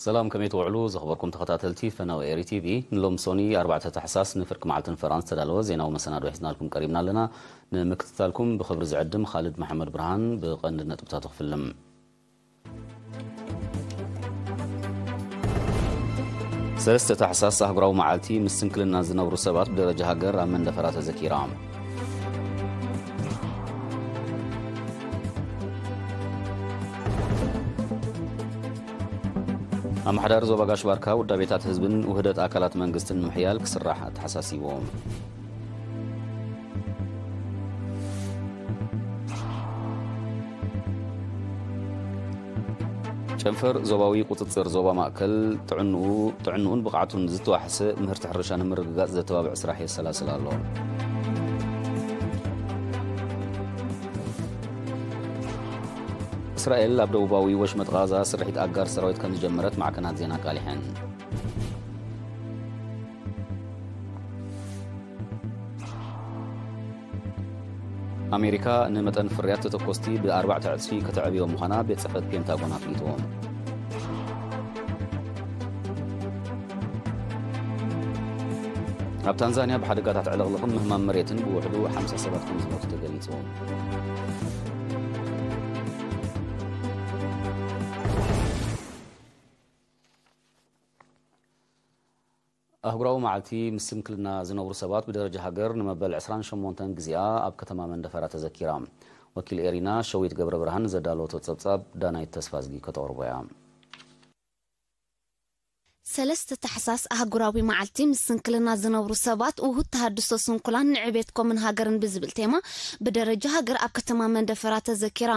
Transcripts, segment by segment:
ሰላም፣ ከመይ ትውዕሉ ዝኸበርኩም ተኸታተልቲ ፈነወ ኤሪ ቲቪ? ንሎም ሶኒ ኣርባዕተ ታሕሳስ ንፍርቂ መዓልትን ፈራን ዝተዳለወ ዜናዊ መሰናዶ ሒዝናልኩም ቀሪብና ኣለና። ንምክትታልኩም ብኽብሪ ዝዕድም ኻልድ መሓመድ ብርሃን። ብቐንዲ ነጥብታቱ ክፍልም። ሰለስተ ታሕሳስ ኣህጉራዊ መዓልቲ ምስ ስንክልና ዝነብሩ ሰባት ብደረጃ ሃገር ኣብ መንደፈራ ተዘኪራ። ኣመሓዳሪ ዞባ ጋሽ ባርካ ውዳቤታት ህዝብን ውህደት ኣካላት መንግስትን ንምሕያል ክስራሕ ኣተሓሳሲቡ። ጨንፈር ዞባዊ ቁጽጽር ዞባ ማእከል ጥዕንኡ ጥዕንኡን ብቕዓቱን ዝተዋሕሰ ምህርቲ ሕርሻ ንምርግጋጽ ዘተባብዕ ስራሕ የሰላስል ኣሎ። እስራኤል ኣብ ደቡባዊ ወሽመጥ ጋዛ ስርሒት ኣጋር ሰራዊት ከም ዝጀመረት ማዕከናት ዜና ኣቃሊሐን። ኣሜሪካ ንመጠን ፍርያት ተተኮስቲ ብኣርባዕተ ዕጽፊ ከተዕብዮ ምዃና ቤት ጽሕፈት ፔንታጎን ኣፍሊጡ። ኣብ ታንዛንያ ብሓደጋታት ዕልቕልቕን ምህማም መሬትን ብውሕዱ ሓምሳ ሰባት ከም ዝሞቱ ተገሊጹ። ኣህጉራዊ መዓልቲ ምስ ስንክልና ዝነብሩ ሰባት ብደረጃ ሃገር ንመበል ዕስራን ሸሞንተን ግዜኣ ኣብ ከተማ መንደፈራ ተዘኪራ። ወኪል ኤሪና ሸዊት ገብረ ብርሃን ዘዳለወቶ ጸብጻብ ዳናይት ተስፋዝጊ ከተቕርቦ እያ። ሰለስተ ታሕሳስ ኣህጉራዊ መዓልቲ ምስ ስንክልና ዝነብሩ ሰባት ውሁድ ተሃድሶ ስንኩላን ንዕቤት ኮምን ሃገርን ብዝብል ቴማ ብደረጃ ሃገር ኣብ ከተማ መንደፈራ ተዘኪራ።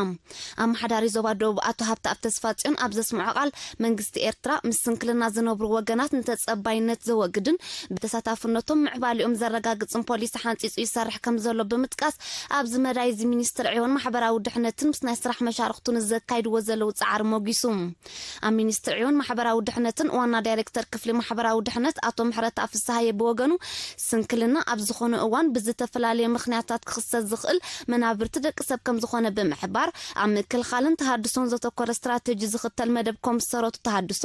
ኣመሓዳሪ ዞባ ደቡብ ኣቶ ሃብተኣብ ተስፋጽዮን ኣብ ዘስምዖ ቃል፣ መንግስቲ ኤርትራ ምስ ስንክልና ዝነብሩ ወገናት ንተጸባይነት ዘወግድን ብተሳታፍነቶም ምዕባሊኦም ዘረጋግጽን ፖሊሲ ሓንጺጹ ይሰርሕ ከም ዘሎ ብምጥቃስ፣ ኣብዚ መዳይ እዚ ሚኒስትር ዕዮን ማሕበራዊ ድሕነትን ምስ ናይ ስራሕ መሻርኽቱ ንዘካይድዎ ዘለዉ ጻዕሪ ሞጊሱ። ኣብ ሚኒስትር ዕዮን ማሕበራዊ ድሕነትን ዋና ዳይሬክተር ክፍሊ ማሕበራዊ ድሕነት ኣቶ ምሕረተኣብ ፍስሃየ ብወገኑ፣ ስንክልና ኣብ ዝኾነ እዋን ብዝተፈላለየ ምኽንያታት ክኽሰት ዝኽእል መናብርቲ ደቂ ሰብ ከም ዝኾነ ብምሕባር፣ ኣብ ምክልኻልን ተሃድሶን ዘተኮረ ስትራተጂ ዝኽተል መደብ ኮምሰረቱ ተሃድሶ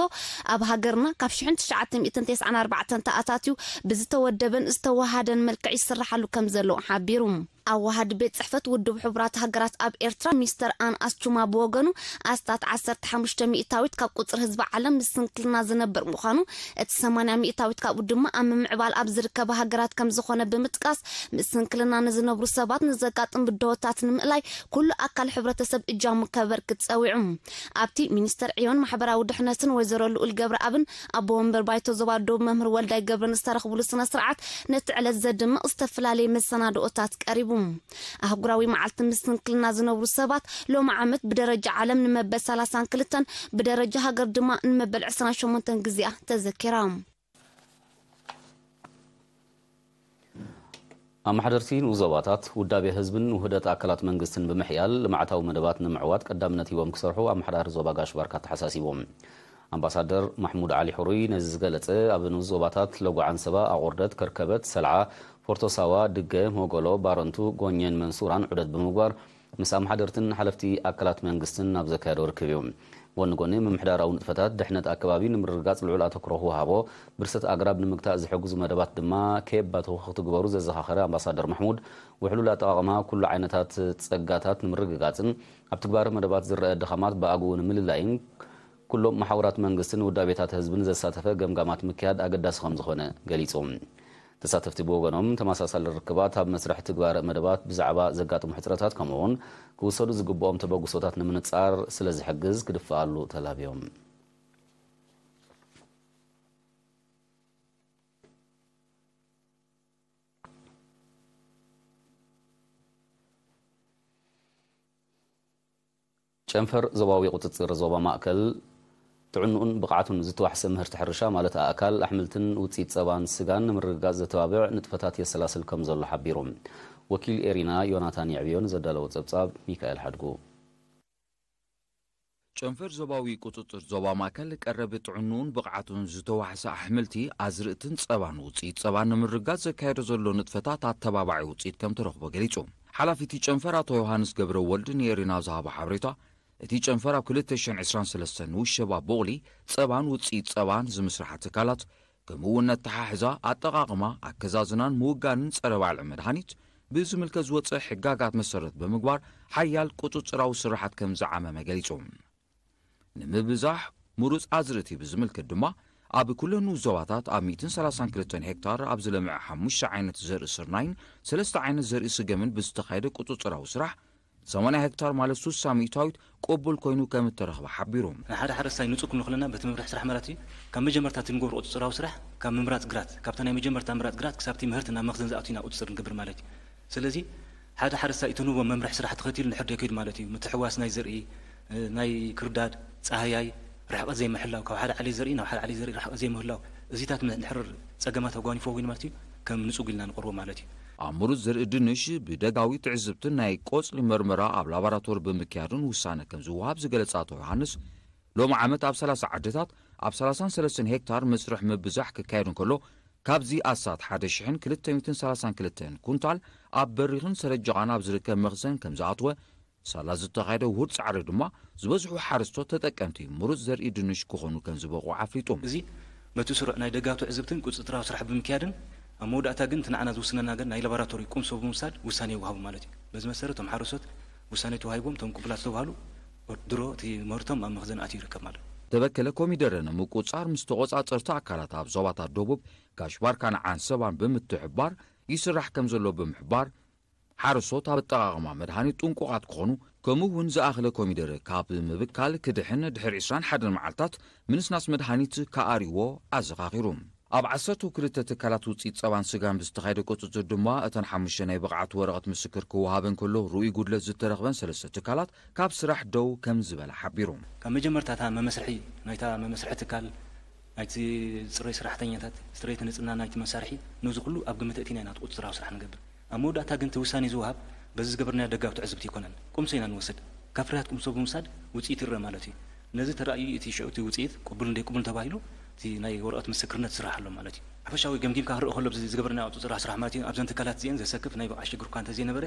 ኣብ ሃገርና ካብ ሽሕን ትሽዓተ ሚእትን ተስዓን ኣርባዕተን ተኣታትዩ ብዝተወደበን ዝተወሃደን መልክዕ ይስርሓሉ ከም ዘሎ ሓቢሩ። ኣዋሃዲ ቤት ጽሕፈት ውድብ ሕቡራት ሃገራት ኣብ ኤርትራ ሚስተር ኣን ኣስቹማ ብወገኑ፣ ኣስታት ዓሰርተ ሓሙሽተ ሚእታዊት ካብ ቁጽሪ ህዝቢ ዓለም ምስ ስንክልና ዝነብር ምዃኑ፣ እቲ ሰማንያ ሚእታዊት ካብኡ ድማ ኣብ ምምዕባል ኣብ ዝርከባ ሃገራት ከም ዝኾነ ብምጥቃስ፣ ምስ ስንክልና ንዝነብሩ ሰባት ንዘጋጥም ብድሆታት ንምእላይ ኩሉ ኣካል ሕብረተሰብ እጃሙ ከበርክት ጸዊዑ። ኣብቲ ሚኒስተር ዕዮን ማሕበራዊ ድሕነትን ወይዘሮ ልኡል ገብረኣብን ኣቦ ወንበር ባይቶ ዞባ ደቡብ መምህር ወልዳይ ገብረን ዝተረኽብሉ ስነ ስርዓት ነቲ ዕለት ዘድምቕ ዝተፈላለየ መሰናድኦታት ቀሪቡ። ኣህጉራዊ መዓልቲ ምስ ስንክልና ዝነብሩ ሰባት ሎሚ ዓመት ብደረጃ ዓለም ንመበል ሰላሳን ክልተን ብደረጃ ሃገር ድማ ንመበል ዕስራን ሸሞንተን ግዜኣ ተዘኪራ። ኣመሓደርቲ ንኡስ ዞባታት ውዳቤ ህዝብን ውህደት ኣካላት መንግስትን ብምሕያል ልምዓታዊ መደባት ንምዕዋት ቀዳምነት ሂቦም ክሰርሑ ኣመሓዳሪ ዞባ ጋሽ ባርካ ኣተሓሳሲቦም። ኣምባሳደር ማሕሙድ ዓሊ ሕሩይ ነዚ ዝገለጸ ኣብ ንኡስ ዞባታት ለጉ ዓንሰባ፣ ኣቑርደት፣ ከርከበት፣ ሰልዓ፣ ፎርቶ ሳዋ፣ ድገ፣ ሞጎሎ፣ ባረንቱ፣ ጎኘን መንሱራን ዑደት ብምግባር ምስ ኣመሓደርትን ሓለፍቲ ኣካላት መንግስትን ኣብ ዘካየዶ ርክብ እዩ። ጎኒ ጎኒ ምምሕዳራዊ ንጥፈታት ድሕነት ኣከባቢ ንምርግጋጽ ልዑል ኣተኩሮ ክወሃቦ፣ ብርሰት ኣግራብ ንምግታእ ዝሕግዙ መደባት ድማ ከየባተኹ ክትግበሩ ዘዘኻኸረ ኣምባሳደር ማሕሙድ፣ ውሕሉል ኣጠቓቕማ ኩሉ ዓይነታት ጸጋታት ንምርግጋጽን ኣብ ትግባረ መደባት ዝረአ ድኻማት ብኣግኡ ንምልላይን ኩሎም መሓውራት መንግስትን ውዳቤታት ህዝብን ዘሳተፈ ገምጋማት ምክያድ ኣገዳሲ ከም ዝኾነ ገሊጹ። ተሳተፍቲ ብወገኖም፣ ተመሳሳሊ ርክባት ኣብ መስርሕ ትግባረ መደባት ብዛዕባ ዘጋጥሙ ሕጽረታት ከምኡ'ውን ክውሰዱ ዝግብኦም ተበግሶታት ንምንጻር ስለ ዝሕግዝ ክድፍኣሉ ተላብዮም። ጨንፈር ዞባዊ ቁጽጽር ዞባ ማእከል ጥዕንኡን ብቕዓቱን ዝተዋሕሰ ምህርቲ ሕርሻ ማለት ኣእካል፣ ኣሕምልትን ውጽኢት ጸባን ስጋን ንምርግጋጽ ዘተባብዕ ንጥፈታት የሰላስል ከም ዘሎ ሓቢሩ። ወኪል ኤሪና ዮናታን የዕብዮ ንዘዳለዎ ጸብጻብ ሚካኤል ሓድጉ። ጨንፈር ዞባዊ ቁጽጽር ዞባ ማእከል ቀረብ ጥዕንኡን ብቕዓቱን ዝተዋሕሰ ኣሕምልቲ፣ ኣዝርእትን ጸባን ውጽኢት ጸባን ንምርጋጽ ዘካየዶ ዘሎ ንጥፈታት ኣተባባዒ ውጽኢት ከም ተረኽቦ ገሊጹ። ሓላፊ እቲ ጨንፈር ኣቶ ዮሃንስ ገብረ ወልድ ንኤሪና ዝሃቦ ሓበሬታ፣ እቲ ጨንፈር ኣብ ክልተ ሽሕን ዕስራን ሰለስተን ንውሸባ ቦቕሊ፣ ጸባን ውጽኢት ጸባን ዝምስርሓ ትካላት፣ ከምኡ እውን ነተሓሕዛ ኣጠቓቕማ፣ ኣከዛዝናን ምውጋንን ጸረ ባልዕ መድሃኒት ብዝምልከት ዝወጸ ሕጋጋት መሰረት ብምግባር ሓያል ቁጽጽራዊ ስራሓት ከም ዝዓመመ ገሊጹ። ንምብዛሕ ምሩጽ ኣዝርእቲ ብዝምልከት ድማ፣ ኣብ ኩለን ዞባታት ኣብ ሚእትን ሰላሳን ክልተን ሄክታር ኣብ ዝለምዐ ሓሙሽተ ዓይነት ዘርኢ ስርናይን ሰለስተ ዓይነት ዘርኢ ስገምን ብዝተኻየደ ቁጽጽራዊ ስራሕ፣ ሰማንያ ሄክታር ማለት ስሳ ሚእታዊት ቅቡል ኮይኑ ከም እተረኽበ ሓቢሩ። ንሓደ ሓረስታይ ንጹር ክንብሎ ከለና፣ በቲ መምርሒ ስራሕ ማለት እዩ፣ ካብ መጀመርታ እቲ ንገብሮ ቁጽጽራዊ ስራሕ፣ ካብ ምምራጽ ግራት፣ ካብታ ናይ መጀመርታ ምምራጽ ግራት ክሳብ እቲ ምህርቲ ናብ መኽዘን ዝኣቱ ኢና ቁጽጽር ንገብር ማለት እዩ። ስለዚ ሓደ ሓረስታይ እቲ ንህቦ መምርሒ ስራሕ ተኸቲሉ እንድሕር ደይከይዱ ማለት እዩ፣ ምትሕዋስ ናይ ዘርኢ፣ እ፣ ናይ ክርዳድ፣ ጻህያይ፣ ርሕቀት ዘይምሕላው፣ ካብ ሓደ ዓሊ ዘርኢ ናብ ሓደ ዓሊ ዘርኢ ርሕቀት ዘይምህላው፣ እዚታት እንድሕር ጸገማት ኣጓኒፎ ኮይኑ ማለት እዩ፣ ከም ንጹግ ኢልና ንቐርቦ ማለት እዩ። ኣብ ምሩጽ ዘርኢ ድንሽ ብደጋዊ ትዕዝብትን ናይ ቆጽሊ መርመራ ኣብ ላቦራቶሪ ብምክያድን ውሳነ ከም ዝወሃብ ዝገለጸ ኣቶ ዮሃንስ፣ ሎሚ ዓመት ኣብ ሰላሳ ዓድታት ኣብ ሰላሳን ሰለስተን ሄክታር መስርሕ ምብዛሕ ክካየድ እንከሎ፣ ካብዚ ኣስታት ሓደ ሽሕን ክልተ ሚእትን ሰላሳን ክልተን ኩንታል ኣብ በሪኽን ሰረጀቓን ኣብ ዝርከብ መኽዘን ከም ዝኣትወ፣ ሳላ ዝተኻየደ ውሁድ ጻዕሪ ድማ ዝበዝሑ ሓረስቶት ተጠቀምቲ ምሩጽ ዘርኢ ድንሽ ክኾኑ ከም ዝበቑ ኣፍሊጡ። እዚ በቲ ስሩዕ ናይ ደጋዊ ትዕዝብትን ቁጽጽራዊ ስራሕ ብምክያድን፣ ኣብ መወዳእታ ግን እቲ ንዓና ዝውስነና ግን ናይ ላቦራቶሪ ቁምሶ ብምውሳድ ውሳኔ ይወሃቡ ማለት እዩ። በዚ መሰረት እቶም ሓረስቶት ውሳኔ ተዋሂቦም፣ እቶም ቅቡላት ዝተባህሉ ድሮ እቲ ምህርቶም ኣብ መኽዘን ኣትዩ ይርከብ ማለት እዩ። ተበከለ ኮሚደረ ንምቁጽጻር ምስ ተቖጻጸርቲ ኣካላት ኣብ ዞባታት ደቡብ፣ ጋሽ ባርካን ዓንሰባን ብምትሕብባር ይስራሕ ከም ዘሎ ብምሕባር፣ ሓረስቶት ኣብ ኣጠቓቕማ መድሃኒት ጥንቁቓት ክኾኑ፣ ከምኡ እውን ዝኣኽለ ኮሚደረ ካብ ምብካል ክድሕን ድሕሪ ዕስራን ሓደን መዓልታት ምንስናስ መድሃኒት ክኣርይዎ ኣዘኻኺሩ። ኣብ ዓሰርተ ክልተ ትካላት ውፅኢት ፀባን ስጋን ብዝተኻየደ ቁፅፅር ድማ፣ እተን ሓሙሽተ ናይ ብቕዓት ወረቐት ምስክር ክወሃበን ከሎ፣ ርኡይ ጉድለት ዝተረኽበን ሰለስተ ትካላት ካብ ስራሕ ደው ከም ዝበላ ሓቢሩ። ካብ መጀመርታ እታ መመስርሒ ናይታ መመስርሒ ትካል፣ ናይቲ ፅሬት ሰራሕተኛታት፣ ፅሬት ንፅህና ናይቲ መሳርሒ፣ ነዚ ኩሉ ኣብ ግምት ኣእቲና ኢና እቲ ቁፅፅራዊ ስራሕ ንገብር። ኣብ መወዳእታ ግን እቲ ውሳኔ ዝወሃብ በዚ ዝገበርናዮ ደጋዊ ትዕዝብቲ ኣይኮነን። ቁምሶ ኢና ንወስድ። ካብ ፍርያት ቁምሶ ብምውሳድ ውፅኢት ይረአ ማለት እዩ። ነዚ ተራእዩ እቲ ሽዑ እቲ ውፅኢት ቅቡልን ዘይቅቡልን ተባሂሉ እቲ ናይ ወረቐት ምስክርነት ይስራሕ ኣሎ ማለት እዩ። ሓፈሻዊ ገምጊምካ ክረአ ከሎ፣ ኣብዚ ዝገበርናዮ ቁፅፅራዊ ስራሕ ማለት እዩ፣ ኣብዘን ትካላት እዚአን ዘሰክፍ ናይ ብቕዓት ሽግር እኳ እንተዘይነበረ፣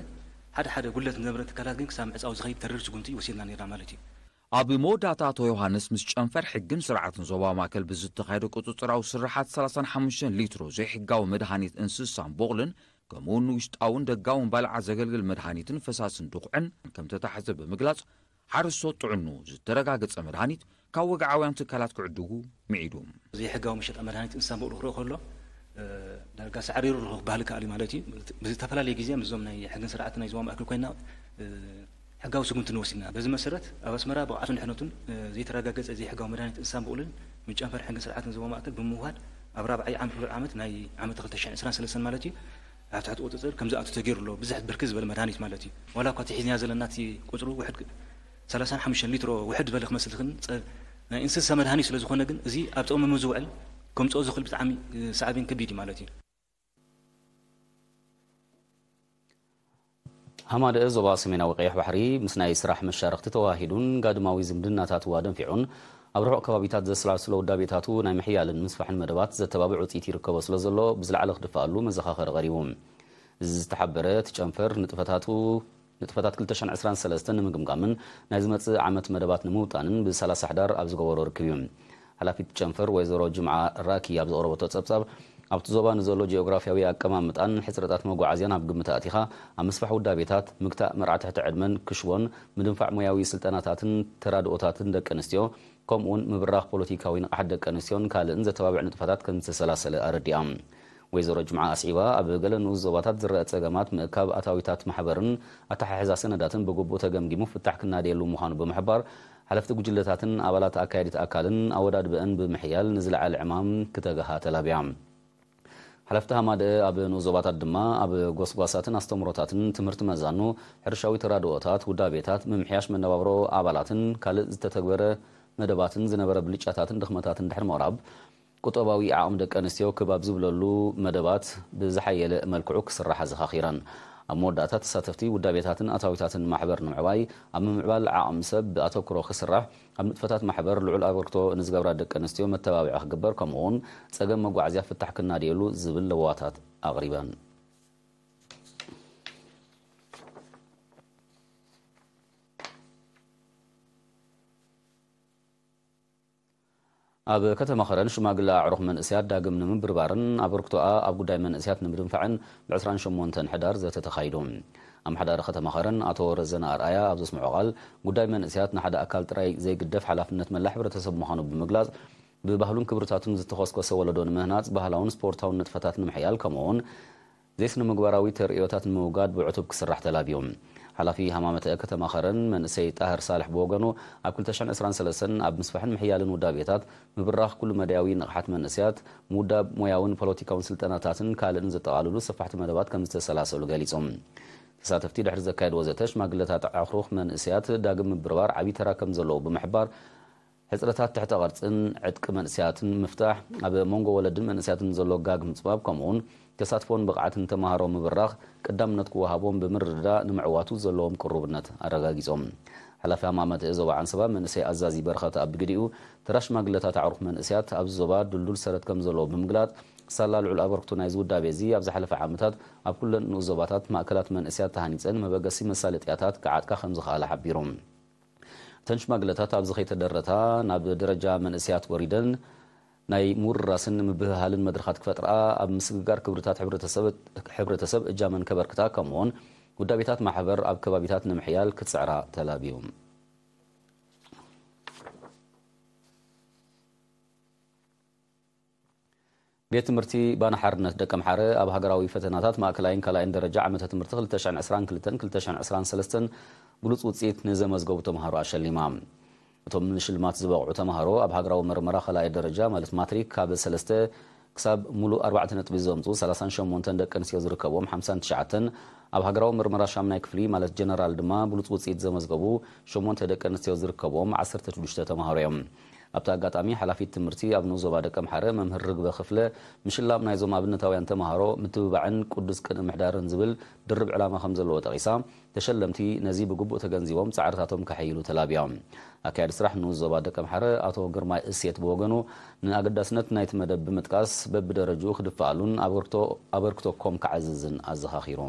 ሓደ ሓደ ጉድለት ዝነበረ ትካላት ግን ክሳብ ምዕፃው ዝኸይድ ተሪር ስጉምቲ ወሲድና ነይርና ማለት እዩ። ኣብ መወዳእታ ኣቶ ዮሃንስ፣ ምስ ጨንፈር ሕግን ስርዓትን ዞባ ማእከል ብዝተኻየደ ቁፅፅራዊ ስርሓት፣ ሰላሳን ሓሙሽተን ሊትሮ ዘይሕጋዊ መድሃኒት እንስሳን ቦቕልን፣ ከምኡውን ንውሽጣውን ደጋውን ባልዓ ዘገልግል መድሃኒትን ፈሳስን ድኹዕን ከም ተታሕዘ ብምግላጽ፣ ሓረስቶት ጥዕንኡ ዝተረጋገጸ መድሃኒት ካብ ወግዓውያን ትካላት ክዕድጉ ምዒዱ። ዘይሕጋዊ መሸጣ መድሃኒት እንስሳን ቦቕልን ክረአ ከሎ፣ እ፣ ዳርጋ ሳዕሪሩ ኣለኹ ክበሃል ይከኣል እዩ ማለት እዩ። ብዝተፈላለየ ግዜ ምስዞም ናይ ሕግን ስርዓትን ናይ ዞባ ማእከል ኮይና፣ እ፣ ሕጋዊ ስጉምቲ ንወስድና። በዚ መሰረት፣ ኣብ ኣስመራ ብቕዓቱን ድሕነቱን፣ እ፣ ዘይተረጋገጸ ዘይሕጋዊ መድሃኒት እንስሳን ቦቕልን ምስ ጨንፈር ሕግን ስርዓትን ዞባ ማእከል ብምውሃድ፣ ኣብ ራብዓይ ዓመት ርሑል ዓመት ናይ ዓመት ክልተ ሽሕን ዕስራን ሰለስተን ማለት እዩ፣ ኣብ ትሕቲ ቁጽጽር ከም ዝኣቱ ተገይሩ ኣሎ። ብዝሕ ብርክት ዝበለ መድሃኒት ማለት እዩ። ዋላ እኳ እቲ ሒዝናዮ ዘለና እቲ ቁጽሩ ውሕድ፣ ሰላሳን ሓሙሽተን ሊትሮ ውሕድ ዝበለ ክመስል ይኽእል፣ ጸ-፣ ናይ እንስሳ መድሃኒት ስለ ዝኾነ ግን፣ እዚ ኣብ ጥቕሚ ምስ ዝውዕል፣ ከምጽኦ ዝኽእል ብጣዕሚ፣ እ፣ ሳዕቤን ከቢድ እዩ ማለት እዩ። ሃማደአ ዞባ ሰሜናዊ ቀይሕ ባሕሪ ምስ ናይ ስራሕ መሻርኽቲ ተዋሃሂዱን ጋድማዊ ዝምድናታቱ ኣደንፊዑን፣ ኣብ ርሑቕ ከባቢታት ዘሰላስሎ ውዳቤታቱ ናይ ምሕያልን ምስፋሕን መደባት ዘተባብዕ ውጽኢት ይርከቦ ስለ ዘሎ፣ ብዝለዓለ ክድፈኣሉ መዘኻኸሪ ቀሪቡ። እዚ ዝተሓበረ እቲ ጨንፈር ንጥፈታቱ፣ ንጥፈታት ክልተ ሽሕን ዕስራን ሰለስተን ንምግምጋምን ናይ ዝመጽእ ዓመት መደባት ንምውጣንን ብ ሰላሳ ሕዳር ኣብ ዝገበሮ ርክብ እዩ። ሓላፊት ጨንፈር ወይዘሮ ጅምዓ ራኪ ኣብ ዘቕረበቶ ጸብጻብ፣ ኣብቲ ዞባ ንዘሎ ጂኦግራፍያዊ ኣቀማምጣን ሕጽረታት መጓዓዝያን ኣብ ግምት ኣእቲኻ፣ ኣብ ምስፋሕ ውዳቤታት፣ ምግታእ መርዓ ትሕቲ ዕድመን ክሽቦን፣ ምድንፋዕ ሞያዊ ስልጠናታትን ተራድኦታትን ደቂ ኣንስትዮ፣ ከምኡውን ምብራኽ ፖለቲካዊ ንቕሓት ደቂ ኣንስትዮን ካልእን ዘተባብዕ ንጥፈታት ከም ዝተሰላሰለ ኣረዲኣ። ወይዘሮ ጅምዓ ኣስዒባ፣ ኣብ ገለ ንኡስ ዞባታት ዝረኣ ጸገማት ምእካብ ኣታዊታት ማሕበርን ኣተሓሕዛ ሰነዳትን ብግቡእ ተገምጊሙ ፍታሕ ክናደየሉ ምዃኑ ብምሕባር፣ ሓለፍቲ ጉጅለታትን ኣባላት ኣካየዲት ኣካልን ኣወዳድበአን ብምሕያል ንዝለዓለ ዕማም ክተግሃ ተላብያ። ሓለፍቲ ሃማደአ ኣብ ንኡስ ዞባታት ድማ ኣብ ጎስጓሳትን ኣስተምህሮታትን ትምህርቲ መዛኑ፣ ሕርሻዊ ተራድኦታት፣ ውዳቤታት፣ ምምሕያሽ መነባብሮ ኣባላትን ካልእ ዝተተግበረ መደባትን ዝነበረ ብልጫታትን ድኽመታትን ድሕሪ ምቕራብ፣ ቁጠባዊ ዓቕሚ ደቂ ኣንስትዮ ክብ ኣብ ዝብለሉ መደባት ብዝሓየለ መልክዑ ክስራሕ ኣዘኻኺረን። ኣብ መወዳእታ፣ ተሳተፍቲ ውዳቤታትን ኣታዊታትን ማሕበር ንምዕባይ፣ ኣብ ምምዕባል ዓቕሚ ሰብ ብኣተኩሮ ክስራሕ፣ ኣብ ንጥፈታት ማሕበር ልዑል ኣበርክቶ ንዝገብራ ደቂ ኣንስትዮ መተባብዒ ክግበር፣ ከምኡ'ውን ጸገም መጓዓዝያ ፍታሕ ክናድየሉ ዝብል ለበዋታት ኣቕሪበን። ኣብ ከተማ ኸረን ሽማግለ ኣዕሩኽ መንእስያት ዳግም ንምብርባርን ኣበርክቶኣ ኣብ ጉዳይ መንእስያት ንምድንፋዕን ብ ዕስራን ሸሞንተን ሕዳር ዘተ ተኻይዱ። ኣመሓዳሪ ከተማ ኸረን ኣቶ ረዘነ ኣርኣያ ኣብ ዘስምዖ ቃል፣ ጉዳይ መንእስያት ንሓደ ኣካል ጥራይ ዘይግደፍ ሓላፍነት መላእ ሕብረተሰብ ምዃኑ ብምግላጽ፣ ብባህሉን ክብርታቱን ዝተኾስኮሰ ወለዶ ንምህናጽ፣ ባህላውን ስፖርታውን ንጥፈታት ንምሕያል፣ ከምኡውን ዘይስነ ምግባራዊ ተርእዮታት ንምውጋድ ብዕቱብ ክስራሕ ተላብዩ። ሓላፊ ሃማመተ ከተማ ኸረን መንእሰይ ጣህር ሳልሕ ብወገኑ፣ ኣብ ክልተ ሽሕን ዕስራን ሰለስተን ኣብ ምስፋሕን ምሕያልን ውዳቤታት፣ ምብራኽ ኩሉ መዳያዊ ንቕሓት መንእስያት፣ ምውዳብ ሞያውን ፖለቲካውን ስልጠናታትን ካልእን ዘጠቓልሉ ሰፋሕቲ መደባት ከም ዝተሰላሰሉ ገሊጹ። ተሳተፍቲ ድሕሪ ዘካየድዎ ዘተ፣ ሽማግለታት ኣዕሩኽ መንእስያት ዳግም ምብርባር ዓብዪ ተራ ከም ዘለዎ ብምሕባር፣ ሕጽረታት ትሕተ ቅርጽን ዕጥቂ መንእስያትን ምፍታሕ፣ ኣብ መንጎ ወለድን መንእስያትን ዘሎ ጋግ ምጽባብ፣ ከምኡውን ተሳትፎን ብቕዓትን ተማሃሮ ምብራኽ ቀዳምነት ክወሃቦም ብምርድዳእ ንምዕዋቱ ዘለዎም ቅሩብነት ኣረጋጊጾም። ሓላፊ ሃማመተ ዞባ ዓንሰባ መንእሰይ ኣዛዚ በረኸት ኣብ ግዲኡ፣ ተራ ሽማግለታት ኣዕሩኽ መንእስያት ኣብዚ ዞባ ድልዱል ሰረት ከም ዘለዎ ብምግላጽ፣ ሳላ ልዑል ኣበርክቶ ናይዚ ውዳቤ እዚ ኣብ ዝሓለፈ ዓመታት ኣብ ኩለን ንኡስ ዞባታት ማእከላት መንእስያት ተሃኒጸን መበገሲ መሳለጥያታት ክዓጥቃ ከም ዝኸኣለ ሓቢሩ። እተን ሽማግለታት ኣብዚ ከይተደረታ ናብ ደረጃ መንእስያት ወሪደን ናይ ምውርራስን ምብህሃልን መድረኻት ክፈጥራ፣ ኣብ ምስግጋር ክብርታት ሕብረተሰብ፣ ሕብረተሰብ እጃመን ከበርክታ፣ ከምኡውን ውዳቤታት ማሕበር ኣብ ከባቢታት ንምሕያል ክጽዕራ ተላብዩ። ቤት ትምህርቲ ባና ሓርነት ደቀምሓረ ኣብ ሃገራዊ ፈተናታት ማእከላይን ካልኣይን ደረጃ ዓመተ ትምህርቲ ክልተ ሽሕን ዕስራን ክልተን ክልተ ሽሕን ዕስራን ሰለስተን ብሉጽ ውጽኢት ንዘመዝገቡ ተምሃሮ ኣሸሊማ። እቶም ንሽልማት ዝበቕዑ ተምሃሮ ኣብ ሃገራዊ መርመራ ካልኣይ ደረጃ ማለት ማትሪክ ካብ ሰለስተ ክሳብ ሙሉእ ኣርባዕተ ነጥቢ ዘምጽኡ ሰላሳን ሸሞንተን ደቂ ኣንስትዮ ዝርከብዎም ሓምሳን ትሽዓተን፣ ኣብ ሃገራዊ መርመራ ሻምናይ ክፍሊ ማለት ጀነራል ድማ ብሉጽ ውጽኢት ዘመዝገቡ ሸሞንተ ደቂ ኣንስትዮ ዝርከብዎም ዓሰርተ ሽዱሽተ ተምሃሮ እዮም። ኣብቲ ኣጋጣሚ ሓላፊት ትምህርቲ ኣብ ንኡስ ዞባ ደቀምሓረ መምህር ርግበ ክፍለ፣ ምሽላም ናይዞም ኣብነታውያን ተምሃሮ ምትብባዕን ቅዱስ ቅንኢ ምሕዳርን ዝብል ድርብ ዕላማ ከም ዘለዎ ጠቒሳ፣ ተሸለምቲ ነዚ ብግቡእ ተገንዚቦም ጻዕርታቶም ከሐይሉ ተላብያ። ኣካያዲ ስራሕ ንኡስ ዞባ ደቀምሓረ ኣቶ ግርማይ እሴት ብወገኑ፣ ንኣገዳስነት ናይቲ መደብ ብምጥቃስ፣ በብደረጅኡ ክድፈኣሉን ኣበርክቶ፣ ኣበርክቶ ኮም ክዓዝዝን ኣዘኻኺሩ።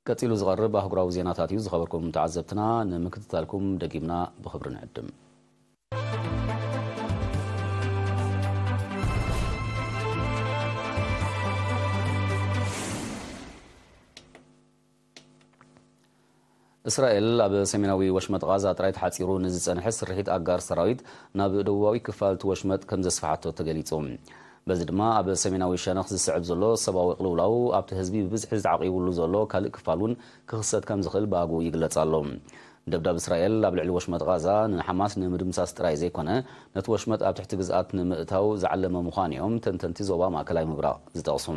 ቀጺሉ ዝቐርብ ኣህጉራዊ ዜናታት እዩ። ዝኸበርኩም ተዓዘብትና፣ ንምክትታልኩም ደጊምና ብኽብሪ ንዕድም። እስራኤል ኣብ ሰሜናዊ ወሽመጥ ቓዛ ጥራይ ተሓጺሩ ንዝጸንሐ ስርሒት ኣጋር ሰራዊት ናብ ደቡባዊ ክፋል እቲ ወሽመጥ ከም ዘስፍሓቶ ተገሊጹ። በዚ ድማ ኣብ ሰሜናዊ ሸነኽ ዝስዕብ ዘሎ ሰብኣዊ ቅልውላው ኣብቲ ህዝቢ ብብዝሒ ዝዓቂቡሉ ዘሎ ካልእ ክፋል እውን ክኽሰት ከም ዝኽእል ብኣግኡ ይግለጽ ኣሎ። ደብዳብ እስራኤል ኣብ ልዕሊ ወሽመጥ ቓዛ ንሓማስ ንምድምሳስ ጥራይ ዘይኮነ፣ ነቲ ወሽመጥ ኣብ ትሕቲ ግዝኣት ንምእታው ዝዓለመ ምዃኑ እዮም ተንተንቲ ዞባ ማእከላይ ምብራቕ ዝጠቕሱ።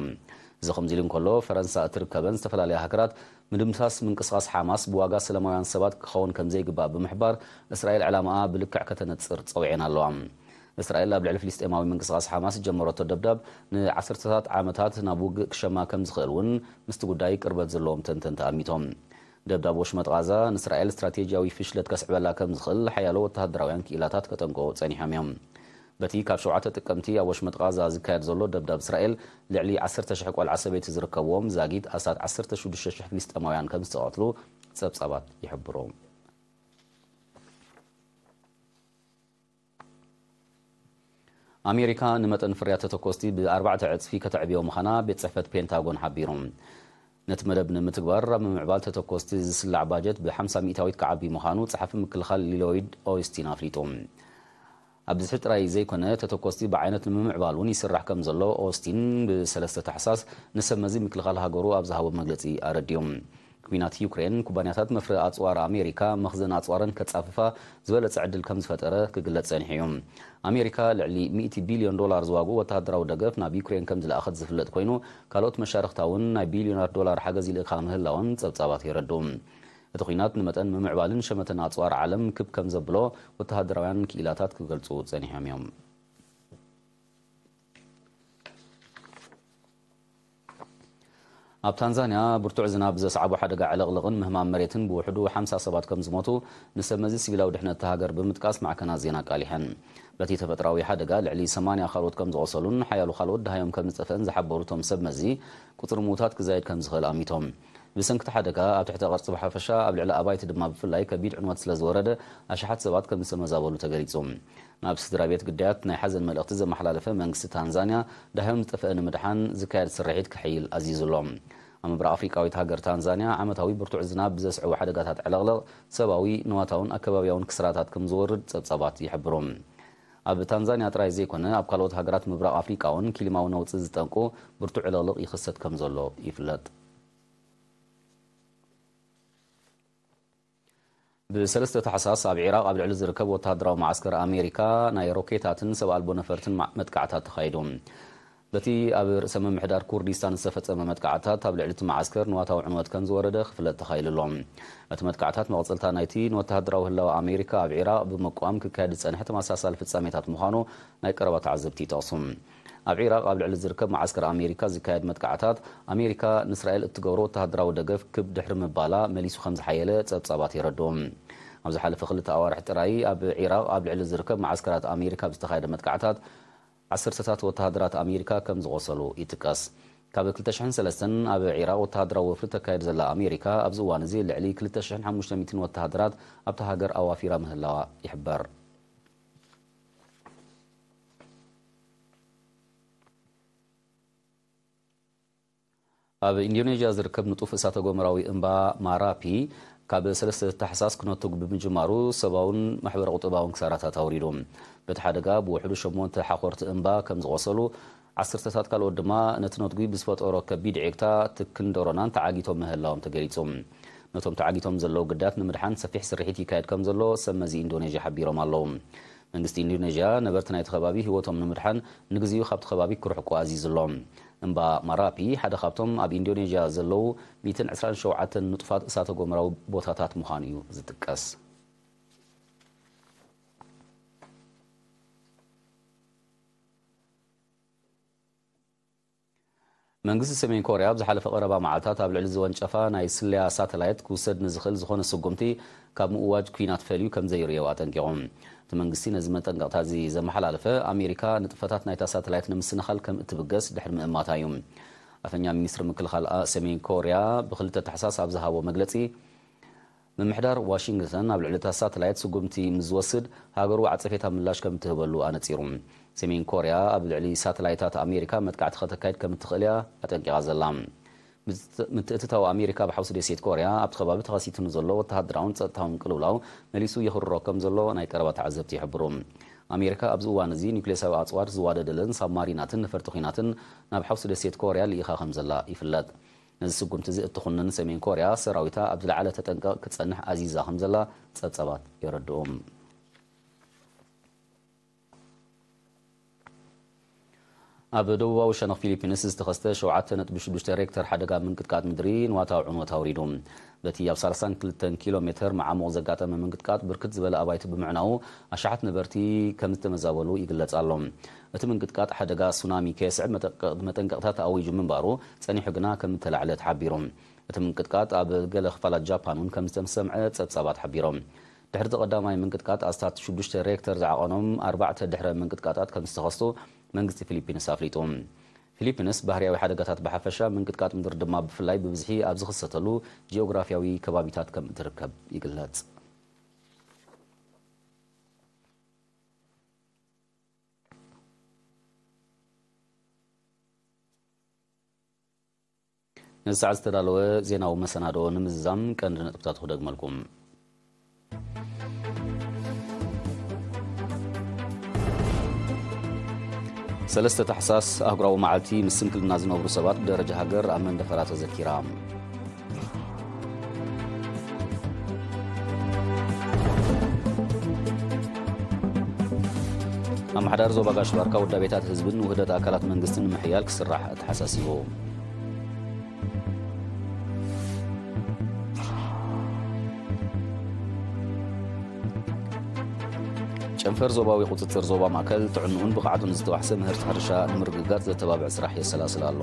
እዚ ከምዚ ኢሉ እንከሎ፣ ፈረንሳ እትርከበን ዝተፈላለያ ሃገራት ምድምሳስ ምንቅስቓስ ሓማስ ብዋጋ ሰላማውያን ሰባት ክኸውን ከም ዘይግባእ ብምሕባር፣ እስራኤል ዕላማኣ ብልክዕ ከተነጽር ጸዊዐን ኣለዋ። እስራኤል ኣብ ልዕሊ ፍልስጤማዊ ምንቅስቓስ ሓማስ ዝጀመረቶ ደብዳብ ንዓሰርተታት ዓመታት ናብ ውግእ ክሸማ ከም ዝኽእል እውን ምስቲ ጉዳይ ቅርበት ዘለዎም ተንተንቲ ኣሚቶም። ደብዳብ ወሽመጥ ቓዛ ንእስራኤል ስትራቴጂያዊ ፍሽለት ከስዕበላ ከም ዝኽእል ሓያሎ ወተሃደራውያን ክኢላታት ከጠንቅቑ ጸኒሖም እዮም። በቲ ካብ ሸውዓተ ጥቅምቲ ኣብ ወሽመጥ ቓዛ ዝካየድ ዘሎ ደብዳብ እስራኤል፣ ልዕሊ ዓሰርተ ሽሕ ቆልዓ ሰበይቲ ዝርከብዎም ዛጊት ኣስታት ዓሰርተ ሽዱሽተ ሽሕ ፍልስጤማውያን ከም ዝተቐትሉ ጸብጻባት ይሕብሩ። ኣሜሪካ ንመጠን ፍርያት ተተኮስቲ ብኣርባዕተ ዕጽፊ ከተዕብዮ ምዃና ቤት ጽሕፈት ፔንታጎን ሓቢሩ። ነቲ መደብ ንምትግባር፣ ኣብ ምምዕባል ተተኮስቲ ዝስላዕ ባጀት ብሓምሳ ሚእታዊት ክዓቢ ምዃኑ ጸሓፊ ምክልኻል ሊሎይድ ኦስቲን ኣፍሊጡ። ኣብ ብዝሒ ጥራይ ዘይኮነ፣ ተተኮስቲ ብዓይነት ንምምዕባል እውን ይስራሕ ከም ዘሎ ኦስቲን ብሰለስተ ታሕሳስ ንሰብ መዚ ምክልኻል ሃገሩ ኣብ ዝሃቦ መግለጺ ኣረዲኡ። ኲናት ዩክሬን፣ ኩባንያታት መፍረ ኣጽዋር ኣሜሪካ መኽዘን ኣጽዋረን ከጻፍፋ ዝበለጸ ዕድል ከም ዝፈጠረ ክግለጽ ጸኒሑ እዩ። ኣሜሪካ ልዕሊ ሚእቲ ቢልዮን ዶላር ዝዋግኡ ወተሃደራዊ ደገፍ ናብ ዩክሬን ከም ዝለኣኸት ዝፍለጥ ኮይኑ፣ ካልኦት መሻርኽታ እውን ናይ ቢልዮናት ዶላር ሓገዝ ይልእካ ምህላወን ጸብጻባት የረድኡ። እቲ ኲናት ንመጠን ምምዕባልን ሸመተን ኣጽዋር ዓለም ክብ ከም ዘብሎ ወተሃደራውያን ክኢላታት ክገልጹ ጸኒሖም እዮም። ኣብ ታንዛንያ ብርቱዕ ዝናብ ዘስዓቦ ሓደጋ ዕልቕልቕን ምህማም መሬትን ብውሕዱ ሓምሳ ሰባት ከም ዝሞቱ ንሰብ መዚ ሲቪላዊ ድሕነት እታ ሃገር ብምጥቃስ ማዕከናት ዜና ኣቃሊሐን። በቲ ተፈጥሮኣዊ ሓደጋ ልዕሊ ሰማንያ ካልኦት ከም ዝቖሰሉን ሓያሎ ካልኦት ደሃዮም ከም ዝጠፍአን ዝሓበሩ እቶም ሰብ መዚ፣ ቁጽሪ ምዉታት ክዛየድ ከም ዝኽእል ኣሚቶም። ብሰንኪ እቲ ሓደጋ ኣብ ትሕተ ቅርጺ ብሓፈሻ፣ ኣብ ልዕሊ ኣባይቲ ድማ ብፍላይ ከቢድ ዕንወት ስለ ዝወረደ ኣሽሓት ሰባት ከም ዝተመዛበሉ ተገሊጹ። ናብ ስድራ ቤት ግዳያት ናይ ሓዘን መልእኽቲ ዘመሓላለፈ መንግስቲ ታንዛንያ፣ ደሃዮም ዝጠፍአ ንምድሓን ዝካየድ ስርሒት ክሕይል ኣዚዙ ኣሎ። ኣብ ምብራቕ ኣፍሪቃዊት ሃገር ታንዛንያ ዓመታዊ ብርቱዕ ዝናብ ብዘስዕቡ ሓደጋታት ዕልቕልቕ ሰብኣዊ፣ ንዋታውን ኣከባብያውን ክስራታት ከም ዝወርድ ጸብጻባት ይሕብሩ። ኣብ ታንዛንያ ጥራይ ዘይኮነ፣ ኣብ ካልኦት ሃገራት ምብራቕ ኣፍሪቃ እውን ክሊማዊ ነውጺ ዝጠንቁ ብርቱዕ ዕልቕልቕ ይኽሰት ከም ዘሎ ይፍለጥ። ብሰለስተ ታሕሳስ ኣብ ዒራቕ ኣብ ልዕሊ ዝርከብ ወተሃደራዊ መዓስከር ኣሜሪካ ናይ ሮኬታትን ሰብ ኣልቦ ነፈርትን ማ-፣ መጥቃዕታት ተኻይዱ። በቲ ኣብ ርእሰ ምምሕዳር ኩርዲስታን ዝተፈጸመ መጥቃዕታት ኣብ ልዕሊ እቲ መዓስከር ንዋታዊ ዕንወት ከም ዝወረደ ክፍለጥ ተኻኢሉ ኣሎ። እቲ መጥቃዕታት መቕጸልታ ናይቲ ንወተሃደራዊ ህላወ ኣሜሪካ ኣብ ዒራቕ ብምቅዋም ክካየድ ዝጸንሐ ተመሳሳሊ ፍጻሜታት ምዃኑ ናይ ቀረባ ተዓዘብቲ ይጠቕሱ። ኣብ ዒራቕ ኣብ ልዕሊ ዝርከብ መዓስከር ኣሜሪካ ዝካየድ መጥቃዕታት፣ ኣሜሪካ ንእስራኤል እትገብሮ ወተሃደራዊ ደገፍ ክብ ድሕሪ ምባላ መሊሱ ከም ዝሓየለ ጸብጻባት የረድኡ። ኣብ ዝሓለፈ ክልተ ኣዋርሕ ጥራይ ኣብ ዒራቕ ኣብ ልዕሊ ዝርከብ መዓስከራት ኣሜሪካ ብዝተኻየደ መጥቃዕታት ዓሰርተታት ወተሃደራት ኣሜሪካ ከም ዝቖሰሉ ይጥቀስ። ካብ ክልተ ሽሕን ሰለስተን ኣብ ዒራቕ ወተሃደራዊ ወፍሪ ተካይድ ዘላ ኣሜሪካ፣ ኣብዚ እዋን እዚ ልዕሊ ክልተ ሽሕን ሓሙሽተ ሚእትን ወተሃደራት ኣብታ ሃገር ኣዋፊራ ምህላዋ ይሕበር። ኣብ ኢንዶኔዥያ ዝርከብ ንጡፍ እሳተ ጎመራዊ እምባ ማራፒ ካብ ሰለስተ ታሕሳስ ክነቱግ ብምጅማሩ ሰብኣውን ማሕበረ ቁጠባውን ክሳራታት ኣውሪዱ። በቲ ሓደጋ ብውሕዱ ሸሞንተ ሓኾርቲ እምባ ከም ዝቖሰሉ፣ ዓሰርተታት ካልኦት ድማ ነቲ ነትጒ ብዝፈጠሮ ከቢድ ዒቕታ ትክን ደሮናን ተዓጊቶም ምህላዎም ተገሊጹ። ነቶም ተዓጊቶም ዘለዉ ግዳያት ንምድሓን ሰፊሕ ስርሒት ይካየድ ከም ዘሎ ሰብ መዚ ኢንዶኔዥያ ሓቢሮም ኣለዉ። መንግስቲ ኢንዶኔዥያ ነበርቲ ናይቲ ከባቢ ህይወቶም ንምድሓን ንግዚኡ ካብቲ ከባቢ ክርሕቁ ኣዚዙ ኣሎ። እምባ ማራፒ ሓደ ካብቶም ኣብ ኢንዶኔዥያ ዘለዉ ሚእትን ዕስራን ሸውዓተን ንጡፋት እሳተ ጎመራዊ ቦታታት ምዃኑ እዩ ዝጥቀስ። መንግስቲ ሰሜን ኮርያ ኣብ ዝሓለፈ ቀረባ መዓልታት ኣብ ልዕሊ ዝወንጨፋ ናይ ስለያ ሳተላይት ክውሰድ ንዝኽእል ዝኾነ ስጉምቲ ካብ ምእዋጅ ኲናት ፈልዩ ከም ዘይርእዮ ኣጠንቂቑ። እቲ መንግስቲ ነዚ መጠንቀቕታ እዚ ዘመሓላለፈ፣ ኣሜሪካ ንጥፈታት ናይታ ሳተላይት ንምስንኻል ከም እትብገስ ድሕሪ ምእማታ እዩ። ኣፈኛ ሚኒስትሪ ምክልኻል ኣ-፣ ሰሜን ኮርያ ብክልተ ታሕሳስ ኣብ ዝሃቦ መግለጺ፣ ምምሕዳር ዋሽንግተን ኣብ ልዕሊ እታ ሳተላይት ስጉምቲ ምስ ዝወስድ፣ ሃገሩ ዓጸፌታ ምላሽ ከም እትህበሉ ኣነጺሩ። ሰሜን ኮርያ ኣብ ልዕሊ ሳተላይታት ኣሜሪካ መጥቃዕቲ ከተካይድ ከም እትኽእል እያ ኣጠንቂቓ ዘላ። ምት-፣ ምትእትታው ኣሜሪካ ኣብ ሓውሲ ደሴት ኮርያ ኣብቲ ከባቢ ተኸሲቱ ንዘሎ ወተሃደራውን ጸጥታውን ቅልውላው መሊሱ የኽርሮ ከም ዘሎ ናይ ቀረባ ተዓዘብቲ ይሕብሩ። ኣሜሪካ ኣብዚ እዋን እዚ ኒውክሌሳዊ ኣጽዋር ዝዋደደለን ሳብማሪናትን ነፈርቲ ኲናትን ናብ ሓውሲ ደሴት ኮርያ ልኢኻ ከም ዘላ ይፍለጥ። ነዚ ስጉምቲ እዚ እትኹንን ሰሜን ኮርያ፣ ሰራዊታ ኣብ ዝለዓለ ተጠንቀቕ ክትጸንሕ ኣዚዛ ከም ዘላ ጸብጻባት የረድኡ። ኣብ ደቡባዊ ሸነኽ ፊሊፒንስ ዝተኸስተ ሸውዓተ ነጥቢ ሽዱሽተ ሬክተር ሓደጋ ምንቅጥቃጥ ምድሪ ንዋታዊ ዕንወት ኣውሪዱ። በቲ ኣብ ሰላሳን ክልተን ኪሎ ሜተር መዓሙቕ ዘጋጠመ ምንቅጥቃጥ ብርክት ዝበለ ኣባይቲ ብምዕናዉ ኣሽሓት ነበርቲ ከም ዝተመዛበሉ ይግለጽ ኣሎ። እቲ ምንቅጥቃጥ ሓደጋ ሱናሚ ከየስዕብ መጠንቀ-፣ መጠንቀቕታ ተኣዊጁ ምንባሩ ጸኒሑ ግና ከም እተላዕለ ተሓቢሩ። እቲ ምንቅጥቃጥ ኣብ ገለ ክፋላት ጃፓን እውን ከም ዝተሰምዐ ጸብጻባት ሓቢሮም። ድሕሪ እቲ ቀዳማይ ምንቅጥቃጥ ኣስታት ሽዱሽተ ሬክተር ዝዓቐኖም ኣርባዕተ ድሕረ ምንቅጥቃጣት ከም ዝተኸስቱ መንግስቲ ፊሊፒንስ ኣፍሊጡ። ፊሊፒንስ ባህርያዊ ሓደጋታት ብሓፈሻ፣ ምንቅጥቃጥ ምድሪ ድማ ብፍላይ ብብዝሒ ኣብ ዝኽሰተሉ ጂኦግራፍያዊ ከባቢታት ከም እትርከብ ይግለጽ። ነዚ ሰዓት ዝተዳለወ ዜናዊ መሰናድኦ ንምዝዛም ቀንዲ ነጥብታቱ ክደግመልኩም። ሰለስተ ታሕሳስ ኣህጉራዊ መዓልቲ ምስ ስንክልና ዝነብሩ ሰባት ብደረጃ ሃገር ኣብ መንደፈራ ተዘኪራ። ኣመሓዳሪ ዞባ ጋሽ ባርካ ውዳቤታት ህዝብን ውህደት ኣካላት መንግስትን ንምሕያል ክስራሕ ኣተሓሳሲቡ። ጨንፈር ዞባዊ ቁጽጽር ዞባ ማእከል ጥዕንኡን ብቕዓቱን ዝተዋሕሰ ምህርቲ ሕርሻ ንምርግጋጽ ዘተባብዕ ስራሕ የሰላስል ኣሎ።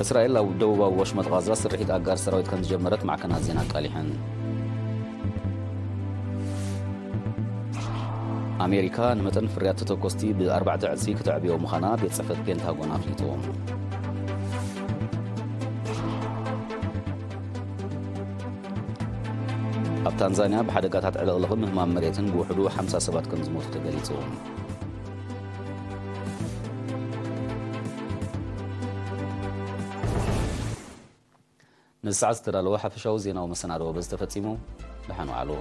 እስራኤል ኣብ ደቡባዊ ወሽመጥ ቓዛ ስርሒት ኣጋር ሰራዊት ከም ዝጀመረት ማዕከናት ዜና ኣቃሊሐን። ኣሜሪካ ንመጠን ፍርያት ተተኮስቲ ብኣርባዕተ ዕጽፊ ክተዕብዮ ምዃና ቤት ጽሕፈት ፔንታጎን ኣፍሊጡ። ኣብ ታንዛንያ ብሓደጋታት ዕልቕልቕን ምህማም መሬትን ብውሕዱ ሓምሳ ሰባት ከም ዝሞቱ ተገሊጹ። ነዚ ሰዓት ዝተዳለወ ሓፈሻዊ ዜናዊ መሰናድኦ በዚ ተፈጺሙ። ደሓን ዋዕሉ።